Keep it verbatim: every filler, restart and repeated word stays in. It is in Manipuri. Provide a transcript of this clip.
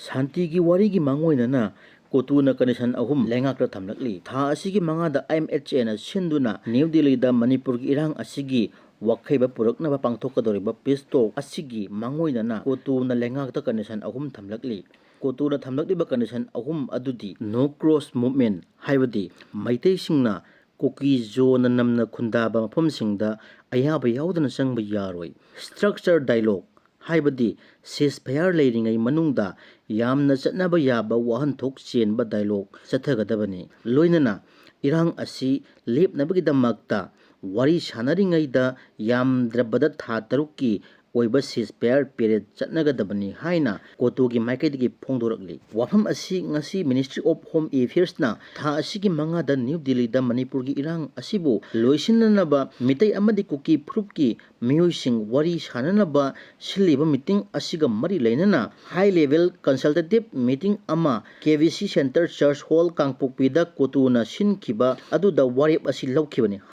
ꯁꯥꯟꯇꯤꯒꯤ ꯋꯥꯔꯤꯒꯤ ꯃꯥꯡꯑꯣꯏꯅꯅ ꯀꯣꯇꯨꯅ condition ꯑꯍꯨꯝ ꯂꯩꯉꯥꯛꯇ ꯊꯝꯂꯛꯂꯤ꯫ ꯊꯥ ꯑꯁꯤꯒꯤ ꯃꯉꯥꯗ IMHAꯅ ꯁꯤꯟꯗꯨꯅ ꯅ꯭ꯌꯨ ꯗꯤꯜꯂꯤꯗ ꯃꯅꯤꯄꯨꯔꯒꯤ ꯏꯔꯥꯡ ꯑꯁꯤꯒꯤ ꯋꯥꯈꯩꯕ ꯄꯨꯔꯛꯅꯕ ꯄꯥꯡꯊꯣꯛꯀꯗꯧꯔꯤꯕ peace talk ꯑꯁꯤꯒꯤ ꯃꯥꯡꯑꯣꯏꯅꯅ ꯀꯣꯇꯨꯅ ꯂꯩꯉꯥꯛꯇ condition ꯑꯍꯨꯝ ꯊꯝꯂꯛꯂꯤ꯫ ꯀꯣꯇꯨꯅ ꯊꯝꯂꯛꯂꯤꯕ condition ꯑꯍꯨꯝ ꯑꯗꯨꯗꯤ no cross movement, ꯍꯥꯏꯕꯗꯤ ꯃꯩꯇꯩꯁꯤꯡꯅ ꯀꯨꯀꯤ ꯖꯣꯅ ꯅꯝꯅ ꯈꯨꯟꯗꯥꯕ ꯃꯐꯝꯁꯤꯡꯗ ꯑꯌꯥꯕ ꯌꯥꯎꯗꯅ ꯆꯪꯕ ꯌꯥꯔꯣꯏ꯫ Structure dialogue, ꯍꯥꯏꯕꯗꯤ ceasefire ꯂꯩꯔꯤꯉꯩ ꯃꯅꯨꯡꯗ ꯌꯥꯝꯅ ꯆꯠꯅꯕ ꯌꯥꯕ ꯋꯥꯍꯟꯊꯣꯛ ꯆꯦꯟꯕ dialogue ꯆꯠꯊꯒꯗꯕꯅꯤ꯫ ꯂꯣꯏꯅꯅ ꯏꯔꯥꯡ ꯑꯁꯤ ꯂꯦꯞꯅꯕꯒꯤꯗꯃꯛꯇ ꯋꯥꯔꯤ ꯁꯥꯟꯅꯔꯤꯉꯩꯗ ꯌꯥꯝꯗ꯭ꯔꯕꯗ ꯊꯥ ꯇꯔꯨꯛꯀꯤ ꯑꯣꯏꯕ ceasefire period ꯆꯠꯅꯒꯗꯕꯅꯤ ꯍꯥꯏꯅ ꯀꯣꯇꯨꯒꯤ ꯃꯥꯏꯀꯩꯗꯒꯤ ꯐꯣꯡꯗꯣꯔꯛꯂꯤ꯫ ꯋꯥꯐꯝ ꯑꯁꯤ ꯉꯁꯤ Ministry of Home Affairsꯅ ꯊꯥ ꯑꯁꯤꯒꯤ ꯃꯉꯥꯗ ꯅ꯭ꯌꯨ ꯗꯤꯜꯂꯤꯗ ꯃꯅꯤꯄꯨꯔꯒꯤ ꯏꯔꯥꯡ ꯑꯁꯤꯕꯨ ꯂꯣꯏꯁꯤꯟꯅꯅꯕ ꯃꯤꯇꯩ ꯑꯃꯗꯤ ꯀꯨꯀꯤ ꯐꯨꯔꯨꯞꯀꯤ ꯃꯤꯑꯣꯏꯁꯤꯡ ꯋꯥꯔꯤ ꯁꯥꯟꯅꯅꯕ ꯁꯤꯜꯂꯤꯕ meeting ꯑꯁꯤꯒ ꯃꯔꯤ ꯂꯩꯅꯅ high level consultative meeting ꯑꯃ KBC Centre Church Hall ꯀꯥꯡꯄꯣꯛꯄꯤꯗ ꯀꯣꯇꯨꯅ ꯁꯤꯟꯈꯤꯕ ꯑꯗꯨꯗ ꯋꯥꯔꯦꯞ ꯑꯁꯤ ꯂꯧꯈꯤꯕꯅꯤ꯫